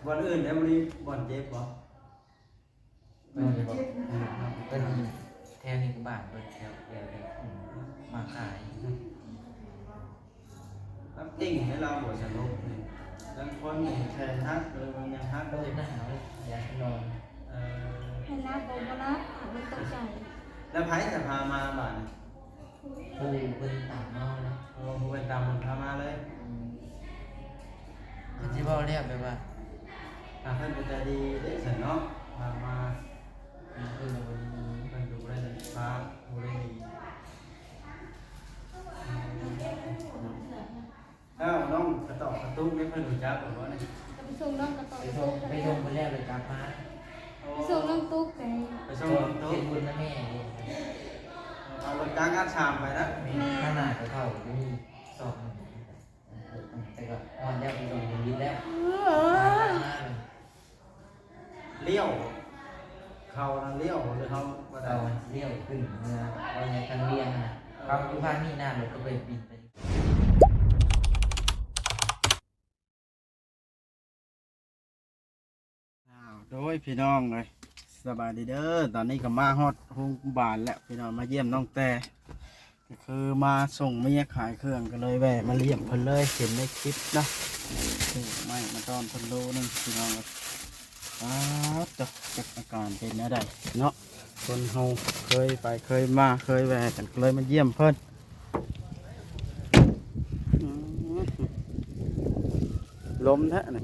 ບ່ອນອື່ນໄດ້ບໍ່ນີ້ ບ່ອນເຈັບບໍ່? ເພິ່ນ ເພິ່ນແຖວນີ້ກໍບ້ານເພິ່ນ ແຖວ ແຖວ ແຖວ ອືມ ມາຂາຍ ລຳຕິ່ງໃຫ້ລາວບໍ່ສະໜຸກນີ້ ລາງຄົນນີ້ແຂນຫັກ ຫຼືວ່າຫຍັງຫັກ ເອີ ໜາວ ຢາກນອນ ເອີ ໃຫ້ລາວບໍ່ ບໍ່ຫຼັບ ມັນຕົກໃຈ ແລ້ວໃຜຈະພາມາບາດນີ້? ຜູ້ເພິ່ນຕາມມາເນາະ ເອີ ຜູ້ເພິ່ນຕາມເພິ່ນພາມາເລີຍ ອືມ ເພິ່ນຊິເວົ້າແລ້ວແບບວ່າ ຖ້າເພິ່ນກໍໃຈດີເດ້ຊັ້ນເນາະ ພາມາ ເພິ່ນກໍບໍ່ໄດ້ ເພິ່ນກໍບໍ່ໄດ້ພາ ບໍ່ໄດ້ ແລ້ວນ້ອງກະຕອກກະຕຸກນີ້ເພິ່ນຮູ້ຈັກບໍ່ນີ້? ກໍໄປສົ່ງນ້ອງກະຕອກກະຕຸກ ໄປສົ່ງ ໄປສົ່ງເພິ່ນແລ້ວເລີຍກັບມາ ໄປສົ່ງນ້ອງຕຸກໄປ ໄປສົ່ງນ້ອງຕຸກ ເຮັດບຸນນຳແມ່ນີ້ ເອົາລົດຈັກ ອາດສາມ ໄປນະ ແມ່ນ ຂ້າງໜ້າກໍເຂົ້າຢູ່ນີ້ ສອງ ແຕ່ກໍຮອດແລ້ວ ໄປສົ່ງບຸນແລ້ວ ເອີ ມາ ມາ ມາ ລ້ຽວ ເຂົານະລ້ຽວ ຫຼືເຮົາບໍ່ໄດ້ ເຂົາລ້ຽວຂຶ້ນເມືອ ເຂົາໃນທາງວຽງນະ ເຂົາຢູ່ພາກນີ້ນະ ລົດກໍໄປບິນໄປ ອ້າວ ໂດຍພີ່ນ້ອງເອີຍ ສະບາຍດີເດີ ຕອນນີ້ກໍມາຮອດໂຮງບານແລ້ວພີ່ນ້ອງ ມາຢ້ຽມນ້ອງແຕ່ ກໍຄືມາສົ່ງເມຍຂາຍເຄື່ອງ ກໍເລີຍແວ່ມາຢ້ຽມເພິ່ນເລີຍ ເຫັນໃນຄລິບເນາະ ຊື້ໄມ້ມາຕ້ອນເພິ່ນໂລໜຶ່ງພີ່ນ້ອງເອີຍ ປາດ ຈັກ ຈັກອາການເປັນແນວໃດເນາະ ຄົນເຮົາເຄີຍໄປເຄີຍມາ ເຄີຍແວ່ກັນ ກໍເລີຍມາຢ້ຽມເພິ່ນ ອືມ ລົມແທ້ນີ້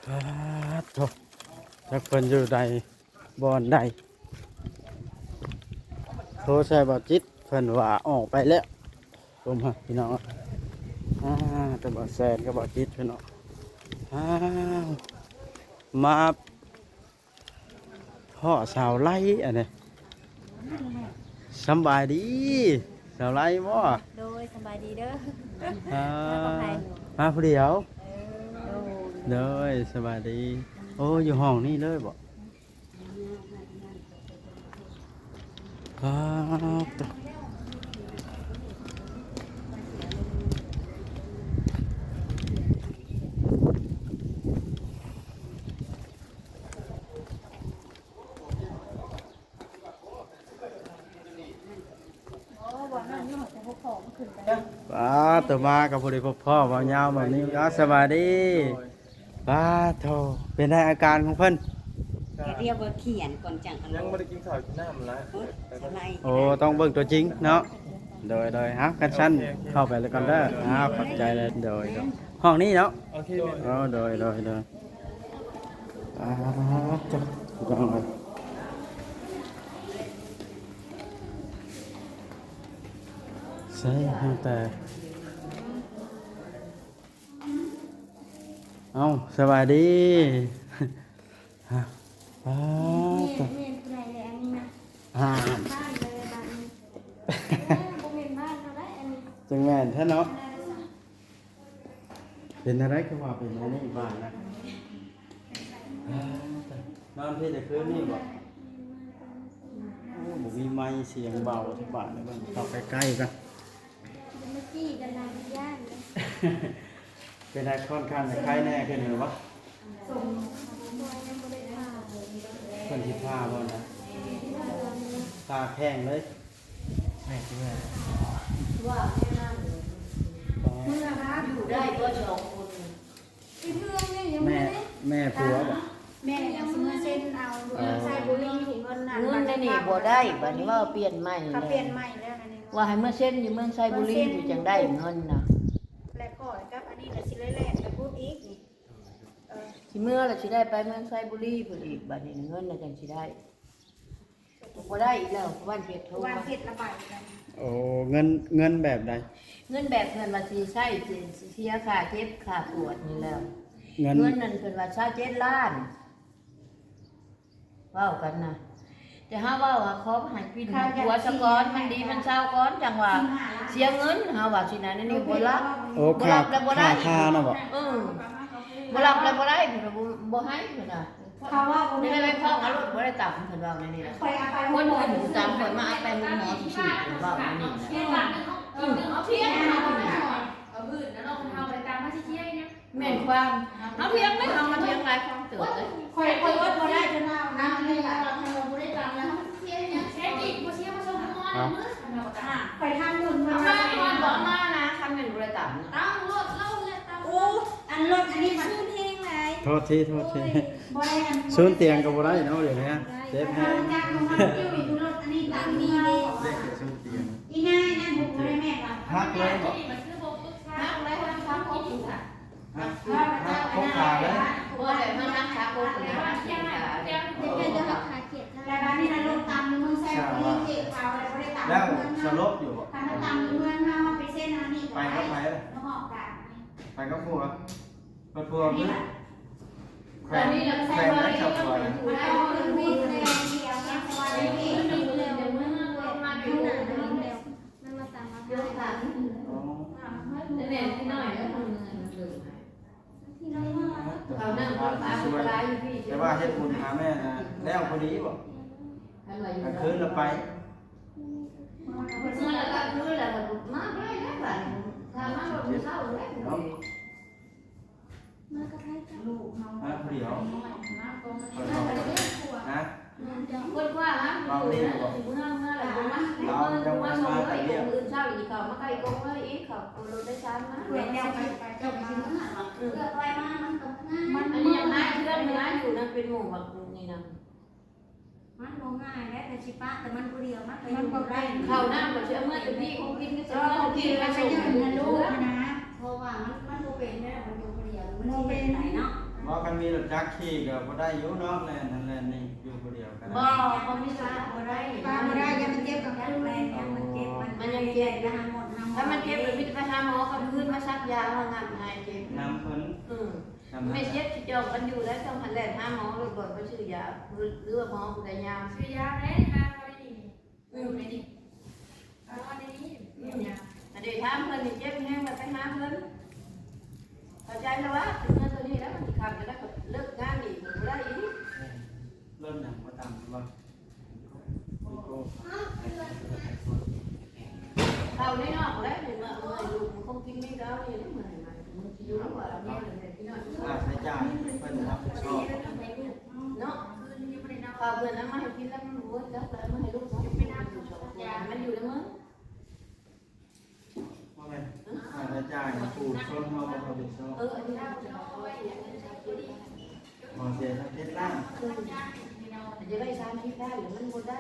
ປາດໂທ້ ຈັກເພິ່ນຢູ່ໃດ ບ່ອນໃດ ໂທໃສ່ບ່າວຈິດ ເພິ່ນວ່າອອກໄປແລ້ວ ລົມຫັ້ນພີ່ນ້ອງ ອ່າ ແຕ່ບ່າວແຊນກັບບ່າວຈິດພີ່ນ້ອງ ອ້າວ ມາພໍ້ສາວໄລອັນນີ້ ສຳບາຍດີ ສາວໄລບໍ? ໂດຍ ສະບາຍດີເດີ ອ່າ ມາຜູ້ດຽວ ເອີ ໂດຍ ໂດຍ ສະບາຍດີ ໂອ້ ຢູ່ຫ້ອງນີ້ເລີຍບໍ? ປາດ ປາດ ໂຕມາກໍບໍ່ໄດ້ພົບພໍ້ເວົ້າຍາວແບບນີ້ ອ້າວ ສະບາຍດີ ປາດໂທ້ ເປັນໃດອາການຂອງເພິ່ນ? ກໍດຽວວ່າຂຽນກ່ອນຈັ່ງ ຍັງບໍ່ໄດ້ກິນເຂົ້າກິນນ້ຳລະ ໂອ້ ຕ້ອງເບິ່ງຕົວຈິງເນາະ ໂດຍ ໂດຍ ເອົາ ຄັນຊັ້ນ ໂອເຄ ໂອເຄ ເຂົ້າໄປແລ້ວກ່ອນເດີ ໂດຍ ເອົາ ຂອບໃຈເລີຍ ໂດຍ ໂດຍ ຫ້ອງນີ້ເນາະ ໂອເຄ ໂອ້ ໂດຍ ໂດຍ ໂດຍ ອ່າ ເຈົ້າ ພີ່ນ້ອງເອີຍ ໃສ່ຕັ້ງແຕ່ ເອົ້າ ສະບາຍດີ ຮະ ປາດ ແມ່ນຜູ້ໃດແຫຼະອັນນີ້ນະ ອ່າ ບ້ານເລີຍບາດນີ້ ເອີ ບໍ່ແມ່ນບ້ານເຮົາໄດ໋ອັນນີ້ ຈັ່ງແມ່ນແທ້ເນາະ ເປັນແນວໃດຄືວ່າເປັນແນວນີ້ບ້ານນະ ນອນພີ້ແຕ່ຄືນນີ້ບໍ? ໂອ້ ບໍ່ມີໄມ ສຽງເບົາແທ້ບາດນີ້ ເບິ່ງເຂົ້າໃກ້ໆກ່ອນ ເປັນໄດ ຄ່ອນຂ້າງຈະໄຄແນ່ຂຶ້ນແມ່ນບໍ່? ເພິ່ນຊິຜ່າບໍ່ນະ? ຜ່າແຂ້ງເລີຍ ແມ່ຊິເມື່ອ ວ່າແມ່ນນັ້ນ ເມື່ອນະ ຢູ່ໄດ້ບໍ່ສອງຄົນ? ທີ່ເຮືອນນີ້ຍັງ ແມ່ ບໍ່ໄດ້ ແມ່ຜົວບໍ່? ແມ່ຍັງຊິເມືອເຊັນເອົາ ເອີ ຢູ່ໄຊບູລີ ເງິນນັ້ນ ເງິນໃນນີ້ບໍ່ໄດ້ ບາດນີ້ວ່າປ່ຽນໃໝ່ ເຂົາປ່ຽນໃໝ່ແລ້ວນະນີ້ ວ່າໃຫ້ເມືອເຊັນຢູ່ເມືອງໄຊບູລີ ເມືອເຊັນ ຜູ້ຈັ່ງໄດ້ເງິນນະ ແລະຂ້ອຍກັບອັນນີ້ລະຊິໄດ້ແລ່ນໄປພຸ້ນອີກນີ້ ເອີ ຊິເມືອລະຊິໄດ້ໄປເມືອງໄຊບູລີພຸ້ນອີກ ບາດນີ້ເງິນລະຈັ່ງຊິໄດ້ ບໍ່ໄດ້ອີກແລ້ວ ບ້ານເພັດໂທ ບ້ານເພັດລະໄປແລ້ວ ໂອ້ ເງິນ ເງິນແບບໃດ? ເງິນແບບເພິ່ນວ່າຊິໃຊ້ ຊິ ຊິເສຍຄ່າເຈັບຄ່າປວດນີ້ແລ້ວ ເງິນ ເງິນນັ້ນເພິ່ນວ່າຊາວເຈັດລ້ານ ເວົ້າກັນນະ ແຕ່ເຮົາເວົ້າຫາຂໍໃຫ້ປິ່ນໃຫ້ປົວສາກ່ອນ ມັນດີມັນເຊົາກ່ອນ ຈັ່ງວ່າເສຍເງິນ ເຮົາວ່າຊີ້ນະ ອັນນີ້ບໍ່ຮັບ ໂອ້ ບໍ່ຮັບແລ້ວບໍ່ໄດ້ ຄ່າ ຄ່ານະບໍ? ເອີ ບໍ່ຮັບແລ້ວບໍ່ໄດ້ ເພິ່ນວ່າບໍ່ ບໍ່ໃຫ້ເພິ່ນວ່າ ເຂົາວ່າບໍ່ແມ່ນໄປຟ້ອງເອົາໂລດ ບໍ່ໄດ້ຕຳ ເພິ່ນເວົ້າແນວນີ້ນະ ຄົນອື່ນຕຳ ຂ້ອຍມາເອົາໄປໂຮງໝໍຊື່ໆ ເພິ່ນເວົ້າແນວນີ້ນະ ເອົາເພຍງເຮົາ ເອົາພື້ນນະເນາະ ເຮົາບໍ່ໄດ້ຕຳ ເຮົາຊິເສຍ ແມ່ນຄວາມ ເຮົາຖຽງໄດ້ ເຮົາມາຖຽງຫຼາຍຄວາມເຕີບເລີຍ. ຂ້ອຍ ຂ້ອຍອົດບໍ່ໄດ້ຈົນວ່າ ນ້ຳນີ້ລະ ເຮົາບໍ່ໄດ້ຕຳແລ້ວ ເສຍຫຍັງ ເສຍອີກ ບໍ່ເສຍ ບໍ່ສົ່ງໝໍລະມື້ ຂ້ອຍທາງໜຶ່ງ ເອົາມາກ່ອນ ບໍ່ເອົາມານະ ຄັນແມ່ນບໍ່ໄດ້ຕຳນະ ຕຳລົດເຮົາແຫຼະ ຕຳ ໂອ້ ອັນລົດອັນນີ້ມັນ ຊຸນແຮງຫຼາຍ ໂທດທີ ໂທດທີ ໂອ້ຍ ບໍ່ໄດ້ອັນ ຊຸນຕຽງກໍບໍ່ໄດ້ເນາະ ດຽວນີ້ເຈັບແຮງ ຈັກມັນຢູ່ຢູ່ລົດອັນນີ້ຕຳນີ້ເດ້ ເດັກກໍຊຸນຕຽງ ອີນາຍນັ້ນບໍ່ໄດ້ແມ່ນວ່າ ຫັກເລີຍບໍ່ ມັນຄືບໍ່ປຶກສາ ຫັກເລີຍ ຫັກເລີຍ ຫັກເລີຍ ຫັກ ຫັກ ຫົກຂາເລີຍ ບໍ່ແບບມານັ່ງຂາໂກງເລີຍ ແລ້ວບາດນີ້ລະລົງຕຳຢູ່ເມືອງໄຊ ແລ້ວສະຫຼົບຢູ່ບໍ່ ຄັນມັນຕຳຢູ່ເມືອງເຮົາ ໄປເຊັນອັນນີ້ ໄປກັບໃຜ ໄປກັບຜົວ ໄປຜົວຄື ແຂວງ ແຂວງໄດ້ຈັບຜົວ ມັນມາຕາມມາ ໂອ້ ແມ່ນພີ່ນ້ອຍເດີ ເມືອງ ເຂົານັ້ນເຂົາຕາມຫຼາຍຢູ່ພີ່ ແຕ່ວ່າເຮັດບຸນຫາແມ່ນະ ແລ້ວພໍດີບໍ່ ກາງຄືນລະໄປ ເມື່ອລະກາງຄືນລະມາບໍ່ໄດ້ແລ້ວບາດນີ້ ຖ້າມາລົດມື້ເຊົ້າເດ້ ມາກັບໃຜກັນ ມາຜູ້ດຽວ ມາກັບໃຜ ຮະ ຄົນວ່າ ເວົ້າເລີຍບໍ່ ເມືອ ເມືອລະບໍ່ມາ ເຮົາຍັງບໍ່ມາ ມື້ອື່ນເຊົ້າອີກ ເຂົາມາໄກ່ກົງເລີຍອີກ ເຂົາໂກລົດໄດ້ຊານມາ ແມ່ນເຈົ້າໄປ ເຈົ້າໄປຊິເມືອຫວາ ເອີ ເພື່ອໄປມາມັນກໍງາມ ອັນນີ້ຍັງຫາເຮືອນມາຢູ່ນຳ ເປັນໝູ່ບັກນີ້ນະ ມັນບໍ່ງ່າຍແຫຼະ ຖ້າຊິປະແຕ່ມັນຜູ້ດຽວ ມັນກໍຢູ່ບໍ່ໄດ້ ເຂົ້ານ້ຳກໍຊິເອົາເມືອແຕ່ພີ່ ຂອງກິນກໍຊິເອົາເມືອ ຂອງກິນກໍສົ່ງໃຫ້ລູກນະ ເພາະວ່າມັນ ມັນບໍ່ເປັນແລ້ວ ມັນຢູ່ຜູ້ດຽວ ມັນຊິເຮັດໄດ້ເນາະ ບໍ່ ຄັນມີລົດຈັກຂີ່ກໍພໍໄດ້ຢູ່ເນາະ ແລ່ນຫັ້ນແລ່ນນີ້ ຢູ່ຜູ້ດຽວກໍໄດ້ ບໍ່ ບໍ່ມີສະຫຼະບໍ່ໄດ້ ປະບໍ່ໄດ້ ຢ້ານມັນເຈັບກາງຄືນ ຢ້ານມັນເຈັບ ມັນຍັງເຈັບ ໄປຫາໝໍ ຫາໝໍ ຖ້າມັນເຈັບກໍມີແຕ່ໄປຫາໝໍກາງຄືນ ມາສັກຢາ ເຮົາງາມຫາຍເຈັບ ນຳເພິ່ນ ອື ແມ່ເຈັບຊິຈອງກັນຢູ່ແລ້ວ ຕ້ອງຫັນແລ່ນຫາໝໍໂລດ ບ່ອນໄປຊື້ຢາ ຫຼືວ່າໝໍຜູ້ໃດຍາມ ຊື້ຢາແດ່ ຫາໝໍໄດ້ນີ້ ອື ໄດ້ນີ້ ໝໍໄດ້ນີ້ ອື ຢາ ອັນເດ ຖາມເພິ່ນນີ້ ເຈັບແຮງ ແລ້ວໄປຫາເພິ່ນ ເຂົ້າໃຈແລ້ວວ່າ ເຮືອນໂຕນີ້ແລ້ວ ມັນຊິຄ້ຳ ຈະໄດ້ເລີກງານອີກ ມັນບໍ່ໄດ້ອີກ ລົດຫຍັງບໍ່ຕາມບໍ່ ເຂົ້າໃນນອກແລ້ວ ເມື່ອຍລູກ ມັນຄົງກິນມີດອກນີ້ ເມື່ອຍ ມັນຊິຢູ່ວ່າແມ່ນແບບພີ່ນ້ອງ ຄ່າໃຊ້ຈ່າຍເພິ່ນຮັບຜິດຊອບ ເນາະ ຄ່າເພິ່ນເອົາມາໃຫ້ກິນແລ້ວມັນບໍ່ເບິດ ແລ້ວກໍເອົາມາໃຫ້ລູກເນາະ ມັນຢູ່ນຳເມືອງ ບໍ່ແມ່ນ ຄ່າໃຊ້ຈ່າຍຜູ້ຊົນເຮົາບໍ່ຮັບຜິດຊອບ ເອີ ອັນນີ້ ບໍ່ເສຍສາມສິບລ້ານ ເອີ ຈະໄດ້ສາມສິບລ້ານ ມັນບໍ່ໄດ້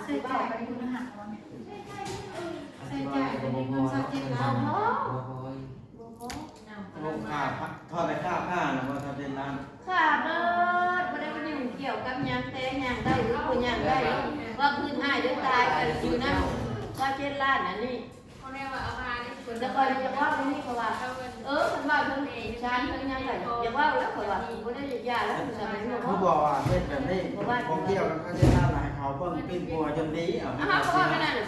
ໃຊ້ຈ່າຍໄປພຸ້ນນະ ໃຊ້ຈ່າຍໄປເປັນເງິນຊາວເຈັດລ້ານ ບໍ່ພໍ ບໍ່ພໍ ບໍ່ພໍ ໂອ້ ຄ່າ ເທົ່າໃດຄ່າ ຄ່ານະ ບໍ່ຊາວເຈັດລ້ານ ຂ້າເບີດ ບໍ່ໄດ້ມາຫຍຸ້ງກ່ຽວກັບຫຍັງ ແຕ່ຫຍັງໄດ້ຫຼືບໍ່ຫຍັງໄດ້ ວ່າຄືນອ້າຍເດີຕາຍກໍຢູ່ນຳຊາວເຈັດລ້ານອັນນີ້ ແລ້ວຂ້ອຍຢາກເວົ້າເລື່ອງນີ້ ເພາະວ່າ ເອີ ເພິ່ນເວົ້າເຖິງສານເຖິງຫຍັງກໍຢາກເວົ້າແລ້ວ ຂ້ອຍວ່າບໍ່ໄດ້ຢາກຢ່າແລ້ວ ຄືບໍ່ວ່າເຮັດແບບນີ້ ບໍ່ກ່ຽວກັບຊາວເຈັດລ້ານ ໃຫ້ເຂົາເບິ່ງປິ່ນປົວຈົນດີ ເອົາ ເຮົາກໍເວົ້າແນວນັ້ນແຫຼະ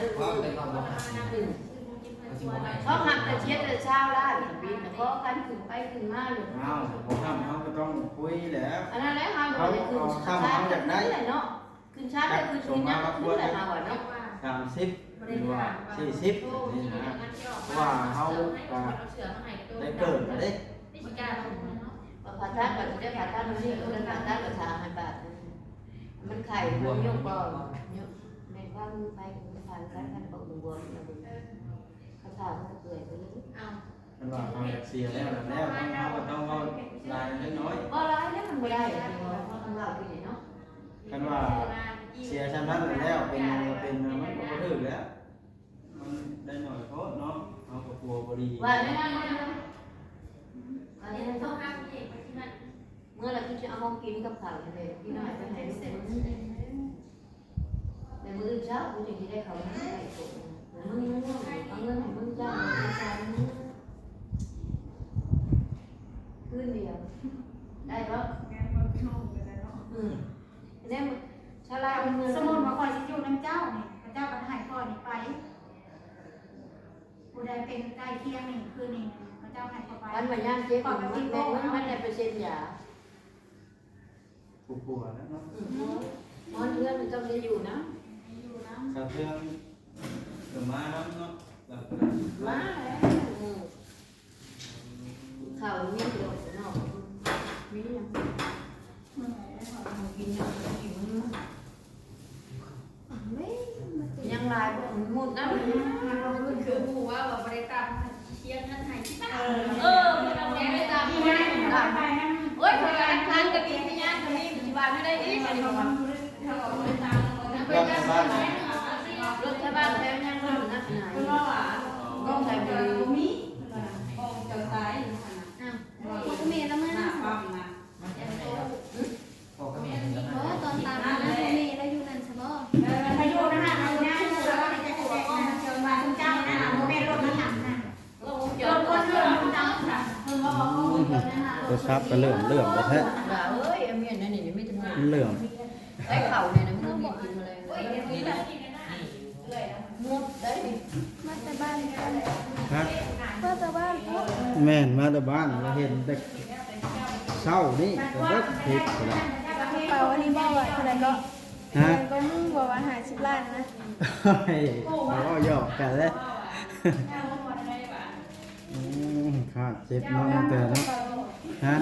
ເຂົາຮັບແຕ່ຊາວເຈັດແຕ່ຊາວລ້ານ ປີນະ ຂໍກັນຂຶ້ນໄປຂຶ້ນມາຢູ່ ເຮົາບໍ່ຮັບ ເຮົາກໍຕ້ອງຄຸຍແຫຼະ ອັນນັ້ນແຫຼະ ເຮົາຢາກຂຶ້ນ ເຮົາຢາກໄດ້ເນາະ ຂຶ້ນຊານໄດ້ ຂຶ້ນ ສມມາວ່າຄວນເນາະ ສາມສິບ ຫຼືວ່າສີ່ສິບ ນີ້ນະ ເພາະວ່າເຮົາກໍໄດ້ເກີດແລ້ວເດ້ ວ່າຜ່າຕັດກໍຊິໄດ້ຜ່າຕັດມື້ນີ້ ກໍໄດ້ຜ່າຕັດກໍສາມພັນບາດ ມັນໄຂ້ ມັນຍຸບບໍ່ ຍຸບ ແມ່ນວ່າມືໄປ ມັນຜ່າຕັດ ຄັນບໍ່ບວມ ເຂົາຖາມວ່າເປື່ອຍໄປເລີຍ ເອົາ ຄັນວ່າເຮົາຢາກເສຍແລ້ວນັ້ນແລ້ວ ເຮົາກໍຕ້ອງເວົ້າຫຼາຍເລັກນ້ອຍ ເວົ້າຫຼາຍແລ້ວມັນບໍ່ໄດ້ ເຮົາຕ້ອງເວົ້າຄືນີ້ເນາະ ຄັນວ່າເສຍຊ່ຳນັ້ນແລ້ວ ເປັນຫຍັງກໍເປັນ ມັນກໍບໍ່ຖືກແລ້ວ ມັນໄດ້ໜ້ອຍໂພດເນາະ ເຮົາກໍກົວບໍ່ດີ ວ່າແນວນັ້ນ ວ່າແນວນັ້ນ ເມື່ອລະຄືຈະເອົາຂອງກິນກັບເຂົ້ານີ້ແຫຼະ ພີ່ນ້ອຍໄປໃຫ້ລູກ ແຕ່ມື້ອື່ນເຊົ້າກູຈຶ່ງຊິໄດ້ເຂົ້າມາໃຫ້ໂຕ ມຶງ ມຶງ ເອົາເງິນໃຫ້ມຶງຈ້າງ ຄືນດຽວ ໄດ້ບໍ່? ອືມ ແລ້ວຊາວລາວເງິນ ສົມມຸດວ່າຂ້ອຍຊິຢູ່ນຳເຈົ້ານີ້ ເຂົາເຈົ້າກໍໃຫ້ຂ້ອຍນີ້ໄປ ຜູ້ໃດເປັນໃກ້ຄຽງນີ້ ຄືນນີ້ ເຂົາເຈົ້າໃຫ້ຂ້ອຍໄປ ຄັນວ່າຍາມເຈັບ ຂ້ອຍກໍຊິ ມັນ ມັນໄດ້ໄປເຊັນຢາ ຜູ້ປົວແລ້ວເນາະ ອືມ ນອນເຮືອນມັນຕ້ອງໄດ້ຢູ່ນຳ ຢູ່ນຳ ສາວເທື່ອງກໍມານຳເນາະ ມາແລ້ວ ອືມ ອືມ ເຂົາມີຢູ່ດອກເນາະ ມີຫຍັງ ກິນຫຍັງ ກິນຫຍັງ ຍັງຫຼາຍບໍ່ໝົດນະ ຄືຮູ້ວ່າ ວ່າບໍ່ໄດ້ຕຳ ເສຍເງິນໃຫ້ ເອີ ບໍ່ໄດ້ຕຳ ໂອ້ຍ ທານກໍມີ ພະຍານກໍມີ ຊິວ່າແນວໃດອີກ ອັນນີ້ວ່າ ລົດຊາວບ້ານແຖວຍັງນະ ລົງໄທບໍ່ມີ ຂອງເຈົ້າຕາຍ ພໍ່ກັບແມ່ລະມານະ ໂອ້ ຕອນຕາມມານະ ພໍ່ແມ່ລະຢູ່ນັ້ນຊະບໍ ເອີ ລະຢູ່ນະ ລະຢູ່ນະ ໂທລະສັບກໍເຫຼື້ອມໆແທ້ໆ ເອີຍ ແມ່ນອັນນີ້ມີແຕ່ ມັນເຫຼື້ອມ ໄດ້ເຂົ້າແມ່ນະ ມັນມີກິນມາແລ້ວ ໝົດໄດ້ ມາແຕ່ບ້ານ ຮະ ມາແຕ່ບ້ານ ແມ່ນ ມາແຕ່ບ້ານ ລະເຫັນແຕ່ເຊົ້ານີ້ ກໍເບິດເຮັດພຸ້ນລະ ກະເປົາອັນນີ້ບໍ່ວ່າເທົ່າໃດເກາະ ຮະ ເງິນກໍມຶງບໍ່ວ່າຫ້າສິບລ້ານນະ ໂອ້ຍ ເວົ້າຫຍອກກັນເລີຍ ອືມ ຂາດເຈັບເນາະ ນ້ອງແຕເນາະ ຮະ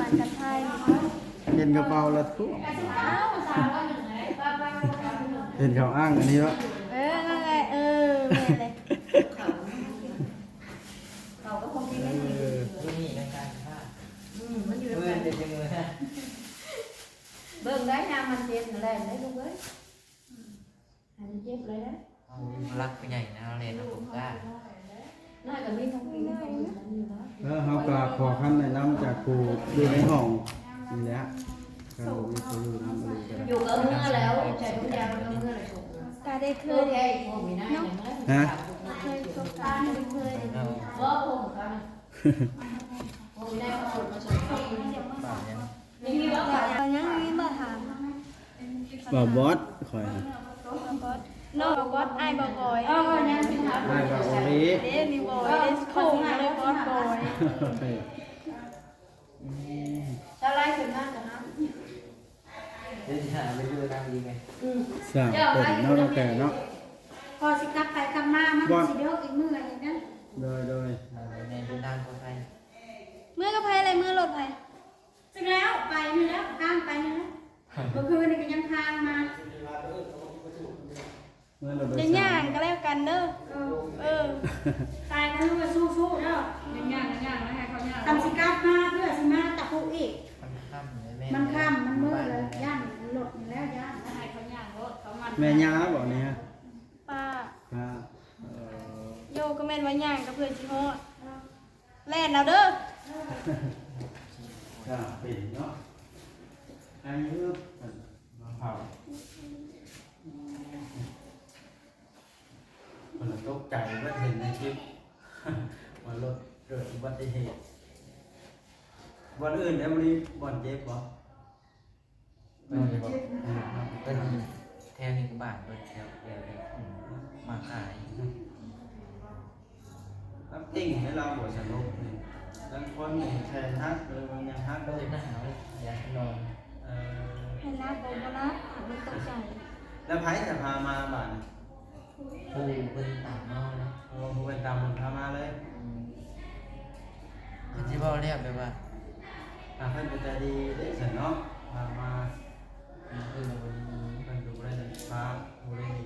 ເຫັນກະເປົາລະຖ້ວງ ເຫັນເຂົາອ້າງອັນນີ້ເນາະ ເອີ ນັ້ນແຫຼະ ເອີ ແມ່ນເລີຍ ເຂົາກໍຄົງຊິເປັນ ເອີ ຢູ່ນີ້ນະ ການພາດ ອືມ ມັນຢູ່ນຳກັນ ເບິ່ງໄດ້ຍາມມັນເຈັບນະ ແລ່ນໄດ້ລູກເອີຍ ໃຫ້ມັນເຈັບເລີຍນະ ເຮົາລັກຜູ້ໃຫຍ່ນະ ເຮົາແລ່ນນຳບໍ່ກ້າ ນ້ອຍກໍມີຂອງກິນ ເອີ ເຮົາກໍຂໍຄຳແນະນຳຈາກຜູ້ຢູ່ໃນຫ້ອງນີ້ແຫຼະ ຄັນບໍ່ມີຜູ້ຢູ່ນຳອີ່ຫຼີກໍໄດ້ ຢູ່ກໍເມືອແລ້ວ ໃສ່ຖົງຢາງກໍເມືອແລ້ວ ກະໄດ້ເຄີຍເນາະ ຮະ ເຄີຍສົບປະສົບການ ເຄີຍ ບໍ່ຜົມກັນ ບໍ່ໄດ້ເອົາຜົມມາສົບກັນ ຍັງມີບໍ່ຖາມ ບ່າວບອດ ຂ້ອຍ ບ່າວບອດ ນ້ອງບ່າວບອດ ອ້າຍບ່າວບອຍ ເອີ ຍັງມີຖາມ ອ້າຍບ່າວໂອເລ ເດ້ ມີບອຍ ເດ້ ຂ້ອຍຊິເອີ້ນບອດ ບອຍ ອືມ ຊາວໄລຂຶ້ນມາກໍຫາ ເດີນທາງໄປຢູ່ນຳດີໄງ ອືມ ສ້າງເປັນເນາະ ນ້ອງແຕເນາະ ພໍຊິກັບໄປກັບມາ ມັນຊິເດີກອີກມື້ອີກນະ ໂດຍ ໂດຍ ແມ່ນເດີນທາງປອດໄພ ເມືອກັບໃຜແລະ ເມືອລົດໃຜ ຈັກແລ້ວ ໄປນີ້ແລ້ວ ທາງໄປນີ້ແລ້ວ ເມື່ອຄືນນີ້ກໍຍັງທາງມາ ເມືອລົດໂດຍສານ ຢ່າຍ່າງກໍແລ້ວກັນເດີ ເອີ ເອີ ຕາຍກໍຄືວ່າສູ້ໆເດີ ຢ່າຍ່າງ ຢ່າຍ່າງ ແລ້ວໃຫ້ເຂົາຍ່າງ ຄັນຊິກັບມາເພື່ອຊິມາຕະຄຸອີກ ມັນຄ່ຳເລີຍແມ່ ມັນຄ່ຳ ມັນມືດແລ້ວ ຢ້ານລົດນີ້ແລ້ວ ຢ້ານ ໃຫ້ເຂົາຍ່າງໂລດ ເຂົາມັນ ແມ່ຍ່າບໍນີ້ ປ້າ ປ້າ ເອີ ໂຍ ກໍແມ່ນວ່າຍ່າງກໍເພື່ອຊິຮອດ ແລ່ນເອົາເດີ ກະເປັນເນາະ ອັນນີ້ເພິ່ນມາເຜົາ ເພິ່ນຕົກໃຈເບິດເຫັນໃນຄລິບ ວ່າລົດເກີດອຸບັດຕິເຫດ ບ່ອນອື່ນໄດ້ບໍ່ນີ້ ບ່ອນເຈັບບໍ່? ເອີ ແຖວນີ້ກໍບາດເບິດແຖວ ແຖວ ແຖວ ອືມ ມາຂາຍ ລະເກັ່ງໃຫ້ລາວບໍ່ສະຫຼົບນີ້ ລາງຄົນນີ້ແຂນຫັກ ຫຼືວ່າຫຍັງຫັກ ເອີ ໜາວ ຢາກນອນ ເອີ ໃຫ້ລາວບໍ່ ບໍ່ຫຼັບ ມັນຕົກໃຈ ແລ້ວໃຜຈະພາມາບາດນີ້? ຜູ້ເພິ່ນຕາມເຮົານະ ໂອ້ ຜູ້ເພິ່ນຕາມເພິ່ນພາມາເລີຍ ອືມ ເພິ່ນຊິເວົ້າແລ້ວແບບວ່າ ຖ້າເພິ່ນກໍໃຈດີເດ້ຊັ້ນເນາະ ພາມາ ເພິ່ນກໍບໍ່ໄດ້ມີ ເພິ່ນກໍບໍ່ໄດ້ພາ ບໍ່ໄດ້ມີ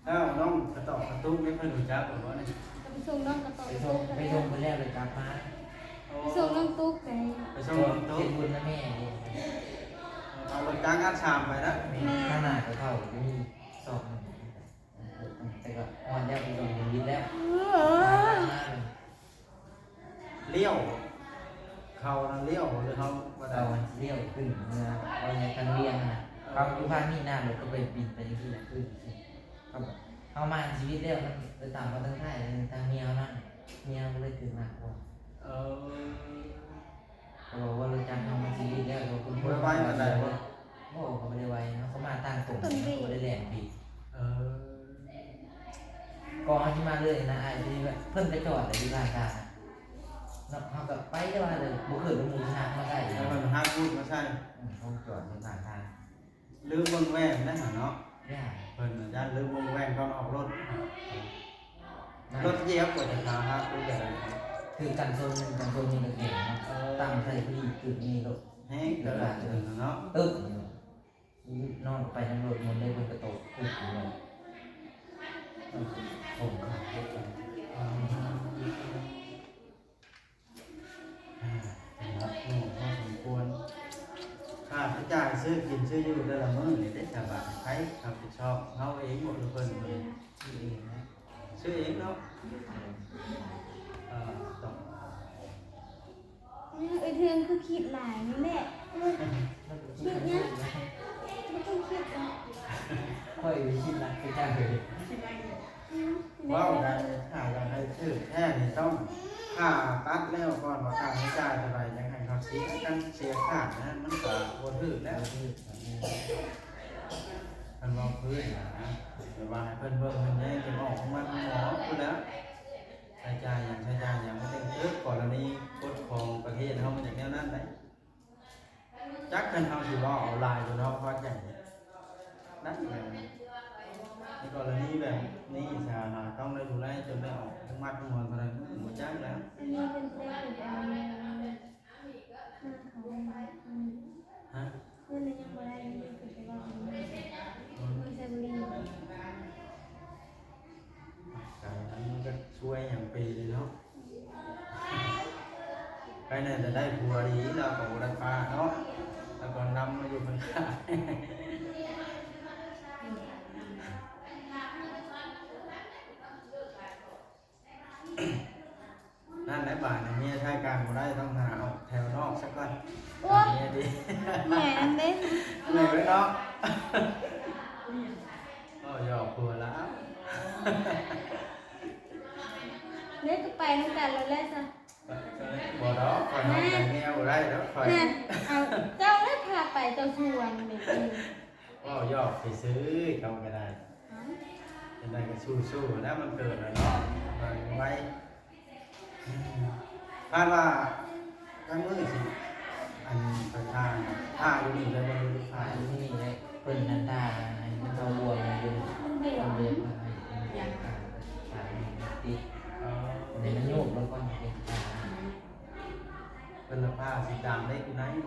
ແລ້ວນ້ອງກະຕອກກະຕຸກນີ້ເພິ່ນຮູ້ຈັກບໍ່ນີ້? ກໍໄປສົ່ງນ້ອງກະຕອກ ໄປສົ່ງ ໄປສົ່ງເພິ່ນແລ້ວເລີຍກັບມາ ໄປສົ່ງນ້ອງຕຸກໄປ ໄປສົ່ງນ້ອງຕຸກ ເຮັດບຸນນຳແມ່ນີ້ ເອົາລົດຈັກອັດສາມໄປນະ ແມ່ນ ທາງໜ້າກໍເຂົ້າມີສອງ ແຕ່ກໍຮອດແລ້ວ ໄປສົ່ງເພິ່ນຢູ່ແລ້ວ ເອີ ມາ ມາ ມາ ລ້ຽວ ເຂົ້ານັ້ນລ້ຽວ ຫຼືເຮົາບໍ່ໄດ້ ເຂົ້າມັນລ້ຽວຂຶ້ນເມືອ ເວົ້າໃນທາງວຽງນະ ເອີ ເຂົ້າຢູ່ພາກນີ້ນະ ລົດກໍໄປບິນໄປຈັ່ງຊີ້ແຫຼະ ຄືເຮົາມາຊີວິດແລ້ວ ມັນໄປຕາມມາທາງທ້າຍ ທາງເມຍເຮົານະ ເມຍເຮົາກໍເລີຍຖືກໜັກກວ່າ ເອີ ກໍບອກວ່າຮູ້ຈັກເຮົາມາຊີວິດແລ້ວ ກໍເພິ່ນບໍ່ໄວປານໃດບໍ່? ບໍ່ ກໍບໍ່ໄດ້ໄວເນາະ ເຂົາມາທາງຕົງ ເຂົາບໍ່ໄດ້ແລ່ນຜິດ ເອີ ກໍເຮົາຊິມາເລີຍນະ ອ້າຍ ທີ່ວ່າເພິ່ນໄປຈອດຢູ່ຂ້າງທາງເນາະ ເຮົາກໍໄປແຕ່ວ່າເລີຍ ບໍ່ເຄີຍວ່າໝູ່ຊິຮັກມາໃສ່ ແລ້ວເພິ່ນຮັກບູດມາໃສ່ ອືມ ເຂົາຈອດຢູ່ຂ້າງທາງ ລືມເບິ່ງແວ່ນໄດ້ຫາເນາະ ຢ້ານ ເພິ່ນຢ້ານລືມເບິ່ງແວ່ນຕອນອອກລົດ ມາ ລົດຢຽບບໍ່ໄດ້ຂາຫັກຫຼືແບບໃດ? ຖືກກັນຊົນ ກັນຊົນນີ້ກໍແຂງເນາະ ເອີ ຕັ້ງໃສ່ພໍດີ ຕຶກນີ້ໂລດ ແຮງກະດາດເນາະ ຕຶກ ນອນໄປນຳລົດມັນເລີຍ ເພິ່ນກໍຕົກປຸບເລີຍ ເອີ ສົງຄາມເຮັດກັນ ອືມ ອ່າ ເປັນລັກໜູພໍສົມຄວນ ຄ່າໃຊ້ຈ່າຍຊື້ກິນຊື້ຢູ່ແຕ່ລະມື້ນີ້ເດ້ ຊາວບ້ານໃຜຮັບຜິດຊອບ ເຮົາເອງບໍ່ ຫຼືເພິ່ນເລີຍ? ຊື້ເອງນະ ຊື້ເອງເນາະ ເອີ ຕ້ອງ ອືມ ເອື້ອຍເທືອງຄືຄິດຫຼາຍນີ້ແຫຼະ ຄິດຫຍັງ ບໍ່ຕ້ອງຄິດດອກ ຂ້ອຍຄິດໜັກຄືກັນເລີຍ ອືມ ເວົ້າກັນ ຖ້າຢາກໃຫ້ຖືກແທ້ນີ້ຕ້ອງ ຖ້າຕັດແລ້ວກ່ອນວ່າຄ່າໃຊ້ຈ່າຍເທົ່າໃດ ຍັງໃຫ້ເຂົາເສຍກັນ ເສຍຄ່ານັ້ນ ມັນກໍບໍ່ຖືກແລ້ວ ບໍ່ຖືກ ຄັນເວົ້າພື້ນນະ ແບບວ່າໃຫ້ເພິ່ນເບິ່ງເພິ່ນແຍງ ຈົນອອກໂຮງໝາໂຮງໝໍພຸ້ນແຫຼ້ວ ໃຊ້ຈ່າຍຫຍັງ ໃຊ້ຈ່າຍຫຍັງ ມັນຈັ່ງຖືກ ກໍລະນີກົດຂອງປະເທດເຮົາມັນຈະແນວນັ້ນໄດ໋ ຈັກຄັນເຮົາຊິເວົ້າເອົາຫຼາຍຈົນເຮົາພໍໃຈ ນັ້ນແຫຼະ ໃນກໍລະນີແບບນີ້ຊະ ເຮົາຕ້ອງໄດ້ດູແລຈົນໄດ້ອອກໂຮງໝາໂຮງໝໍເທົ່ານັ້ນ ບໍ່ຈັກແລ້ວ ອັນນີ້ເພິ່ນໄດ້ເປັນອັນ ເງິນເຂົາ ຮະ? ເງິນຍັງບໍ່ໄດ້ ຍັງບໍ່ໄດ້ເກັບໄປເວົ້າ ອືມ ເງິນໄຊບູລີ ກາຍນັ້ນມັນກໍຊ່ວຍຫຍັງເປເລີຍເນາະ ໃຜແນ່ຈະໄດ້ຜົວດີ ລາວກໍບໍ່ໄດ້ປ້າເນາະ ລາວກໍນຳມາຢູ່ຂ້າງໆ ນັ້ນແຫຼະ ບາດນີ້ເມຍໃຊ້ການບໍ່ໄດ້ ຕ້ອງຫາເອົາແຖວນອກຊະກ່ອນ ໂອ້ຍ ເມຍດີ ແມ່ນເດ້ ເໝື່ອຍເນາະ ເວົ້າຫຍອກຜົວລາວ ເດ້ ກໍໄປນຳກັນໂລດແຫຼະຊະ ບໍ່ດອກ ຂ້ອຍເອົາໃຈແນວບໍ່ໄດ້ດອກ ຂ້ອຍ ແມ່ນ ເອົາ ເຈົ້າແຫຼະພາໄປ ເຈົ້າຊວນນີ້ ເວົ້າຫຍອກຊື່ໆ ເຈົ້າກໍໄດ້ ເອົ້າ ຈັ່ງໃດກໍສູ້ໆ ແລ້ວມັນເກີດແລ້ວເນາະ ໄວ ອືມ ຄາດວ່າຈັກມື້ຊິ ອັນໄປຖ້າ ຖ້າຢູ່ນີ້ໄດ້ບໍ່ ຫຼືຖ້າຢູ່ນີ້ໄດ້ ເພິ່ນນັ້ນຖ້າໃຫ້ມັນເຂົ້າລວມຢູ່ ມັນບວມ ເພິ່ນເລີຍວ່າໃຫ້ມັນບວມ ຖ້າ ຖ້າຢູ່ນີ້ຕິ ເອີ ໃຫ້ມັນໂຍກລົງກ່ອນ ເພິ່ນລະພາຊິດາມເລັກຢູ່ໃນ ອືມ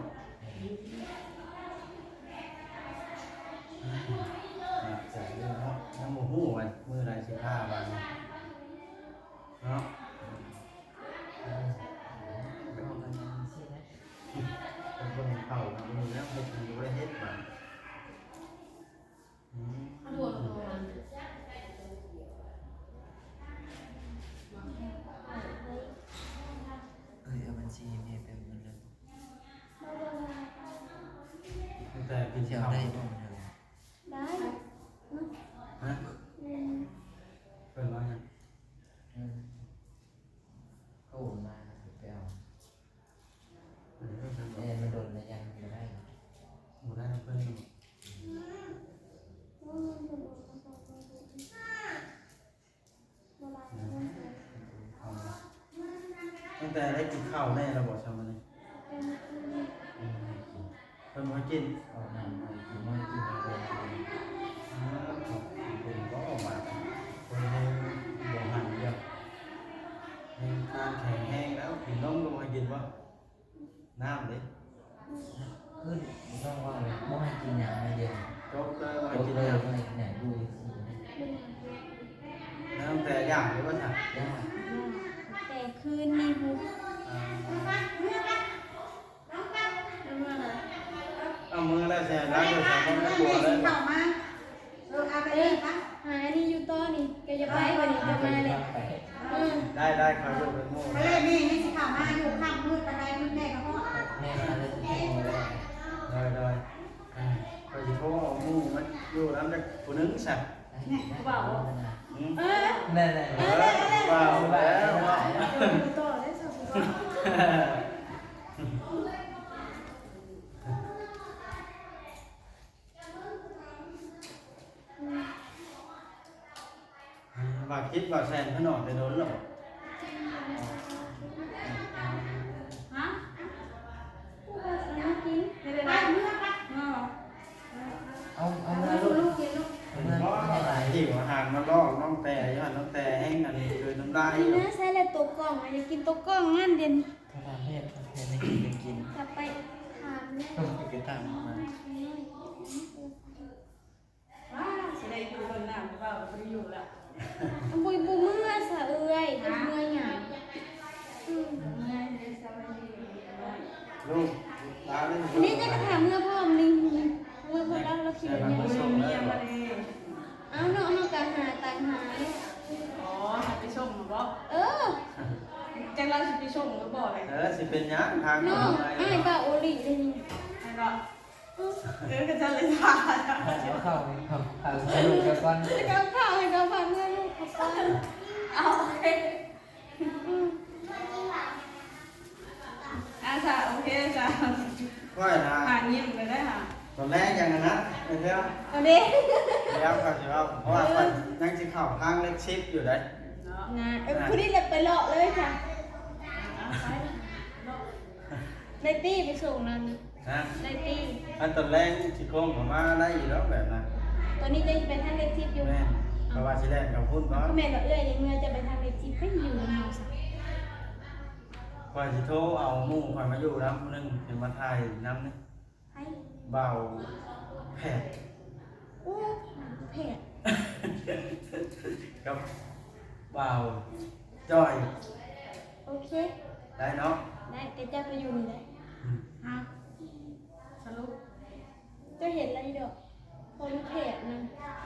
ໜັກໃຈເລີຍເນາະ ຍັງບໍ່ຮູ້ວ່າມື້ໃດຊິພາບາດນີ້ ເນາະ ເອີ ເວົ້າກັນຈັ່ງຊີ້ແຫຼະ ໄປເບິ່ງເຂົານຳນີ້ແລ້ວ ເຮັດຫຍັງກໍບໍ່ໄດ້ເຮັດບາດ ອືມ ເອີ ເອົາບັນຊີແມ່ໄປໝົດແລ້ວ ຕັ້ງແຕ່ກິນເຂົ້າ ໄດ້ບໍ່? ໄດ້ ຮະ? ອືມ ເພິ່ນວ່າຫຍັງ? ເອີ ໂທມາກໍຊິໄປເອົາ ເອີ ແຕ່ມັນດົນລະຍັງບໍ່ໄດ້ ບໍ່ໄດ້ນຳເພິ່ນ ອືມ ຕັ້ງແຕ່ໄດ້ກິນເຂົ້າແນ່ແລ້ວບໍ່ຊະມື້ນີ້? ເພິ່ນບໍ່ໃຫ້ກິນ ເພິ່ນບໍ່ໃຫ້ກິນ ເອົານ້ຳໃຫ້ກິນ ບໍ່ໃຫ້ກິນ ເພິ່ນບໍ່ບາດ ເພິ່ນແຮງບໍ່ຫັນດຽວ ແຮງການແຂງແຮງແລ້ວ ກິນນົມກໍບໍ່ໃຫ້ກິນບໍ່? ນ້ຳເດ້ ຄືນ້ອງເວົ້າເລີຍ ບໍ່ໃຫ້ກິນຫຍັງເລີຍດຽວນີ້ ຈົບເລີຍ ບໍ່ໃຫ້ກິນຫຍັງ ບໍ່ໃຫ້ກິນຫຍັງ ຢູ່ຊື່ໆ ແລ້ວຕັ້ງແຕ່ຢ່າງເລີຍວ່າຊັ້ນ ຢ່າ ແຕ່ຄືນນີ້ພຸ້ນ ອ່າ ເອົາເມືອແລ້ວແຊນ ລ້າງໂທລະສັບ ບໍ່ໄດ້ກົວເລີຍ ເອີ ເອົາໄປເລີຍປະ ຫາອັນນີ້ຢູ່ຕໍ່ນີ້ ແກຈະໄປ ເອີ ບັດນີ້ຈະມາເລີຍ ເອີ ໄດ້ໆ ຂ້ອຍຢູ່ເປັນໝູ່ ໄປເລີຍ ແມ່ຍັງຊິເຂົ້າມາຢູ່ ຄ່ຳມືດປານໃດ ແມ່ກໍຮອດ ແມ່ມາເລີຍ ໂດຍໆ ເອີ ຂ້ອຍຊິໂທເອົາໝູ່ມາຢູ່ນຳຈັກຜູ້ໜຶ່ງຊະ ນີ້ ຜູ້ບ່າວ ອືມ ເອີ ແມ່ນໆ ເອີ ຜູ້ບ່າວແລ້ວເນາະ ເອີ ຕໍ່ໄດ້ຊະ ຜູ້ບ່າວ ວ່າຄິດວ່າແຊນເພິ່ນອອກແຕ່ດົນແລ້ວບໍ່? ຮະ? ເອົາ ເອົາມາລູກ ເອົາມາ ເອົາມາໃຫ້ຫຼາຍ ຫິວອາຫານມາລອກນ້ອງແຕຢູ່ຫັ້ນ ນ້ອງແຕແຮງອັນນີ້ຄືນ້ອງ ຫຼາຍ ນີ້ນະ ໃສ່ແລ້ວໂຕກ່ອງ ຢາກກິນໂຕກ່ອງນັ້ນເດ. ຖ້າຖາມເຮັດ ເຮັດໃຫ້ກິນ ຈະໄປຖາມເລີຍ ຕ້ອງໄປຕິດຕາມມາ. ວ້າ ຊິໄດ້ຢູ່ເບິ່ງໜ້າຜູ້ບ່າວກໍບໍ່ໄດ້ຢູ່ລະ. ບໍ່ ບໍ່ເມືອຊະເອື້ອຍ ບໍ່ເມືອຫຍັງ. ອືມ ເມື່ອຍເດ້ສະບາຍດີ. ລູກ ອັນນີ້ຈະໄປຖາມເມືອພ້ອມນີ້ ເມືອພ້ອມລາວ ລາວຂີ່ລົດຫຍັງ? ເອົາເນາະ ເຮົາກໍຫາຕາງຫາເນາະ. ອໍ ໃຫ້ໄປສົ່ງບໍ? ເອີ ຈັກລາວຊິໄປສົ່ງຫຼືບໍ່ແຫຼະ. ເອີ ຊິເປັນຫຍັງ ທາງນ້ອງ ອ້າຍບ່າວໂອລິເດ້ນີ້ ແມ່ນບໍ່? ເອີ ກໍຈະເລີຍຖ້າ ເອົາເຂົ້າ ເອົາເຂົ້າໃຫ້ລູກກ່ອນ ເອົາເຂົ້າໃຫ້ກັບພັນເມືອລູກກ່ອນ. ເອົາ ໂອເຄ ອືມ ອາ ສາ ໂອເຄ ສາ ຂ້ອຍນະ ຫາຍິ້ມເລີຍໄດ໋ຫາ. ຕອນແລກຍັງອັນນັ້ນ ໄປທ່ຽວ ເອົາເດ້ ແລ້ວຂ້ອຍຊິເວົ້າ ເພາະວ່າຂ້ອຍຍັງຊິເຂົ້າທາງເລກສິບຢູ່ໃດ໋ເນາະ. ເອີ ຜູ້ນີ້ແຫຼະໄປເລາະເລີຍຈ້ະ ໄດ້ຕິ ໄປສົ່ງນັ້ນ ຮະ ໄດ້ຕິ. ອັນຕອນແລງຊິຄົງເຂົ້າມາໄດ້ຢູ່ດອກແບບນັ້ນ. ຕອນນີ້ເຈົ້າຊິໄປທາງເລກສິບຢູ່? ແມ່ນ ເພາະວ່າຊິແລ່ນເຂົ້າພຸ້ນກ່ອນ. ກໍແມ່ນວ່າເອື້ອຍນີ້ເມື່ອຈະໄປທາງເລກສິບ ໄປຢູ່ນຳເຮົາຊະ. ຂ້ອຍຊິໂທເອົາໝູ່ຂ້ອຍມາຢູ່ນຳຜູ້ໜຶ່ງ ຊິມາຖ່າຍນຳນີ້. ໃຜ? ບ່າວແພດ. ໂອ້ ແພດ ກັບບ່າວຈ້ອຍ. ໂອເຄ ໄດ້ເນາະ ໄດ້ ແຕ່ເຈົ້າໄປຢູ່ນີ້ໄດ໋. ອືມ ຮະ ສະຫຼຸບ ເຈົ້າເຮັດລະອີ່ດອກ ຄົນແຂກນະ.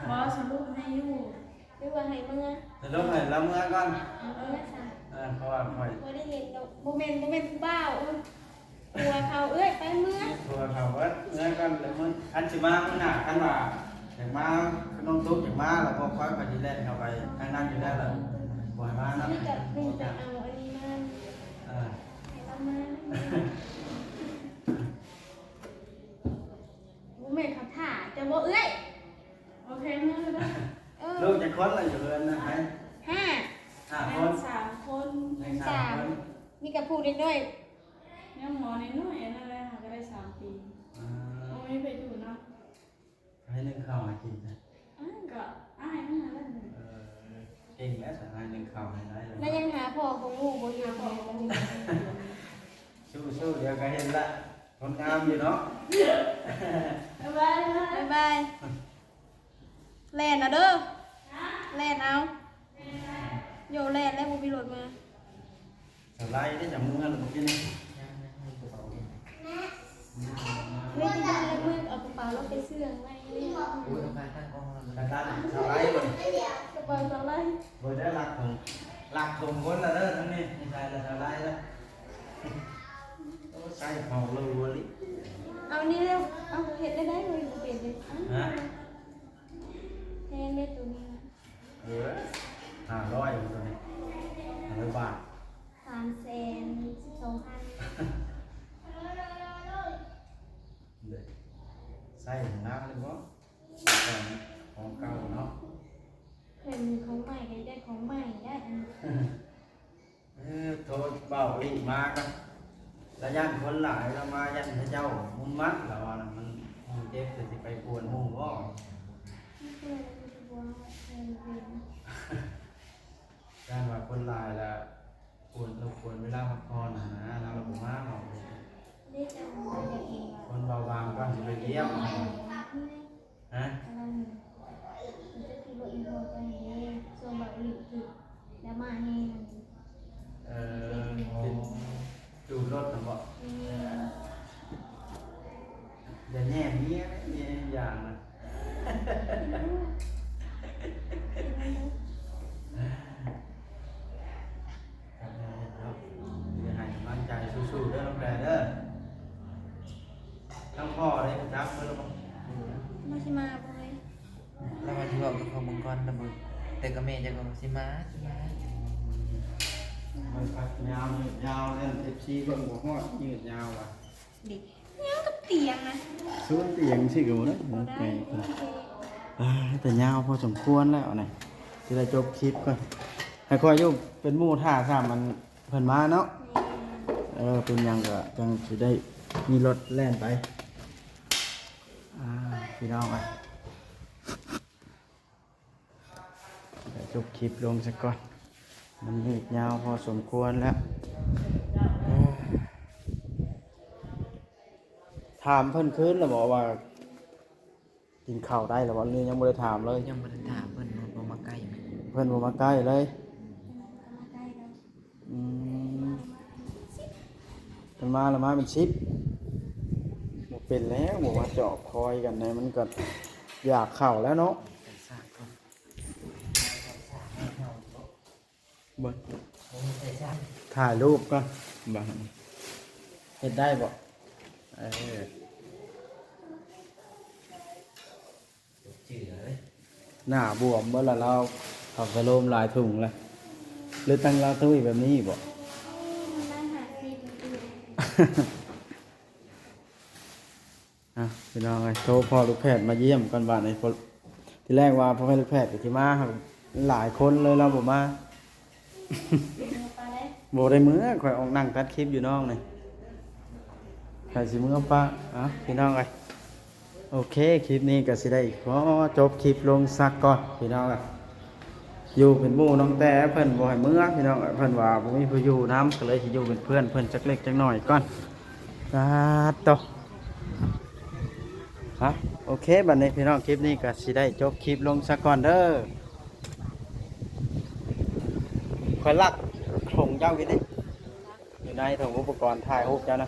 ບໍ່ ສະຫຼຸບໃຫ້ຢູ່ ຫຼືວ່າໃຫ້ເມືອ? ສະຫຼຸບໃຫ້ລາວເມືອກ່ອນ ເມືອຊະ. ເອີ ເພາະວ່າຂ້ອຍບໍ່ໄດ້ເຮັດດອກ. ບໍ່ແມ່ນ ບໍ່ແມ່ນຜູ້ບ່າວ ຜົວເຂົາເອື້ອຍ ໄປເມືອ ຜົວເຂົາເບິດ ເມືອກ່ອນ. ແລ້ວມື້ ຄັນຊິມາມື້ໜ້າ ຄັນວ່າຢາກມາ ນ້ອງຕຸກຢາກມາ ແລ້ວບອກຂ້ອຍ ຂ້ອຍຊິແລ່ນເຂົ້າໄປທາງນັ້ນຢູ່ແລ້ວ ແລ້ວບໍ່ໃຫ້ມານຳ. ນີ້ກໍເພິ່ນໄປເອົາອັນນີ້ມາ ເອີ ໃຫ້ລາວມາ. ບໍ່ແມ່ນເຂົາຖ້າເຈົ້າບໍ່ເອື້ອຍ? ໂອເຄ ເມືອແລ້ວເດີ. ເອີ ລູກຈັກຄົນລະຢູ່ເຮືອນນະ? ຫ້າ ຫ້າຄົນ ສາມຄົນ ສາມຄົນ. ມີແຕ່ຜູ້ນ້ອຍໆ ຍັງໝໍນ້ອຍໆ ອັນນັ້ນແຫຼະ ຫາກໍໄດ້ສາມປີ. ອືມ ບໍ່ມີໃຜຢູ່ນຳ. ໃຫ້ໜຶ້ງເຂົ້າໃຫ້ກິນຊະ. ອືມ ກໍອ້າຍມັນຫັ້ນແຫຼະ. ເອີ ເກັ່ງແລ້ວຊະ ໃຫ້ໜຶ້ງເຂົ້າໃຫ້ໄດ້ແລ້ວ. ແລ້ວຍັງຫາພໍ່ຂອງລູກບໍ່ເຫັນ. ສູ້ໆ ດຽວກໍເຫັນລະ ຄົນງາມຢູ່ເນາະ. ບາຍບາຍ ບາຍບາຍ. ແລ່ນເອົາເດີ ແລ່ນເອົາ. ໂຍ ແລ່ນແລ້ວ ບໍ່ມີລົດມາ. ສະໄລໄດ້ຈາກເມືອແລ້ວບໍ່ກິນ? ຍັງໆ ມີກະເປົາຢູ່. ເຮີ້ຍ ທີ່ບ້ານລະເມືອເອົາກະເປົາລາວໄປເຊື່ອງໄວ້. ໂອ້ຍ ຕ້ອງຂາຍຕັ້ງກ້ອງແລ້ວ. ກະຕັ້ງສະໄລບໍ່ນີ້? ກະເປົາສະໄລ. ບໍ່ໄດ້ລັກຂອງ ລັກຂອງຄົນລະເດີ ທັງນີ້ ມີໃສ່ລະສະໄລລະ. ໂອ້ ໃສ່ເຂົາລະບໍ່ລິ. ເອົານີ້ແລ້ວ ເອົາເຮັດໄດ້ໄດ້ເລີຍ ບໍ່ເປັນເດ້. ຮະ? ແພງເດ້ໂຕນີ້ນະ. ເອີ ຫ້າຮ້ອຍ ໂຕນີ້ ຫ້າຮ້ອຍບາດ. ສາມແສນສິບສອງພັນ. ເດ້ ໃສ່ຂອງງາມເລີຍບໍ່? ຂອງ ຂອງເກົ່າເນາະ. ເພິ່ນຂອງໃໝ່ກໍໄດ້ຂອງໃໝ່ໄດ້. ເອີ ໂທດເບົາອີກມາກໍ ລະຢ້ານຄົນຫຼາຍ ລະມາຢ້ານເຂົາເຈົ້າມຸງມັດ ລະວ່ານະ ມັນເຈັບ ຊິໄປກວນໝູ່ບໍ່? ຢ້ານວ່າຄົນຫຼາຍລະ ກວນ ລົບກວນເວລາພັກຜ່ອນຫັ້ນນະ ລາວລະບໍ່ມາເນາະ. ຄົນເບົາບາງກ່ອນຊິໄປຢ້ຽມ. ຮະ? ເອີ ເປັນຈູດລົດນະບໍ? ແມ່ນ. ຢ່າແຍ່ມເມຍເດ້ ເມຍຢ່າງນະ. ເນາະ ເຮັດໃຫ້ກຳລັງໃຈ ສູ້ໆ ເດີ ນ້ອງແປເດີ. ທັງພໍ່ເດ້ ຈັກເບີລະບໍ່? ບໍ່ ຊິມາບໍ່ເອີຍ? ລາວວ່າຊິເວົ້າກັບເຂົາເບິ່ງກ່ອນ ລະບໍ່ ແຕ່ກັບແມ່ເຈົ້າກໍວ່າຊິມາ ຊິມາ. ມັນພັກຍາວ ຍາວແລ້ວ ເອັຟຊີເບິ່ງບໍ່ຮອດ ຍືດຍາວວ່າ. ເດັກ ຫຍັງກັບຕຽງນະ? ສູນຕຽງຊີ້ກໍບໍ່ໄດ້ ບໍ່ໄດ້. ອ່າ ແຕ່ຍາວພໍສົມຄວນແລ້ວນະ. ຊິໄດ້ຈົບຄລິບກ່ອນ ໃຫ້ຂ້ອຍຢູ່ເປັນໝູ່ຖ້າ ຖ້າມັນ ເພິ່ນມາເນາະ. ແມ່ນ. ເອີ ເປັນຫຍັງກໍຈັ່ງຊິໄດ້ມີລົດແລ່ນໄປ. ອ່າ ພີ່ນ້ອງເອີຍ ດຽວຈົບຄລິບລົງຊະກ່ອນ. ມັນຍືດຍາວພໍສົມຄວນແລ້ວ. ຖາມເພິ່ນຄືນແລ້ວບໍວ່າ ກິນເຂົ້າໄດ້ແລ້ວບໍ່ ຫຼືຍັງບໍ່ໄດ້ຖາມເລີຍ? ຍັງບໍ່ໄດ້ຖາມເພິ່ນ ເພິ່ນບໍ່ມາໃກ້ແມ່ນ. ເພິ່ນບໍ່ມາໃກ້ເລີຍ. ອືມ ເພິ່ນມາລະມາເປັນສິບ ບໍ່ເປັນແລ້ວ ບໍ່ມາຈອບຄອຍກັນໃນ ມັນກໍຢາກເຂົ້າແລ້ວເນາະ. ເບິ່ງ ຖ່າຍຮູບກ່ອນ ບາດນີ້ເຮັດໄດ້ບໍ່? ເອີ ໜ້າບວມເບິດລະລາວ ເຂົາສະໂລມຫຼາຍຖົງລະ ຫຼືຕັ້ງລາວຕຸ້ຍແບບນີ້ບໍ? ອ່ະ ພີ່ນ້ອງເອີຍ ໂທພໍ່ລູກແພດມາຢ້ຽມກ່ອນບາດນີ້. ທີແລກວ່າພໍ່ແພດລູກແພດກໍຊິມາ ຫຼາຍຄົນເລີຍລາວບໍ່ມາ. ບໍ່ໄດ້ເມືອ ຂ້ອຍອອກນັ່ງຕັດຄລິບຢູ່ນອກນີ້ ຂ້ອຍຊິເມືອປະ. ອ່ະ ພີ່ນ້ອງເອີຍ ໂອເຄ ຄລິບນີ້ກໍຊິໄດ້ຂໍຈົບຄລິບລົງສັກກ່ອນ ພີ່ນ້ອງເອີຍ. ຢູ່ເປັນໝູ່ນ້ອງແຕ້ ເພິ່ນບໍ່ໃຫ້ເມືອ ພີ່ນ້ອງເອີຍ ເພິ່ນວ່າບໍ່ມີຜູ້ຢູ່ນຳ ກໍເລີຍຊິຢູ່ເປັນເພື່ອນເພິ່ນຈັກເລັກຈັກໜ້ອຍກ່ອນ. ສາທຸ ຮະ ໂອເຄ ບັດນີ້ພີ່ນ້ອງ ຄລິບນີ້ກໍຊິໄດ້ຈົບຄລິບລົງຊະກ່ອນເດີ. ຂ້ອຍລັກຖົງເຈົ້າຢູ່ນີ້ ຢູ່ໃນຖົງອຸປະກອນຖ່າຍຮູບເຈົ້ານະ.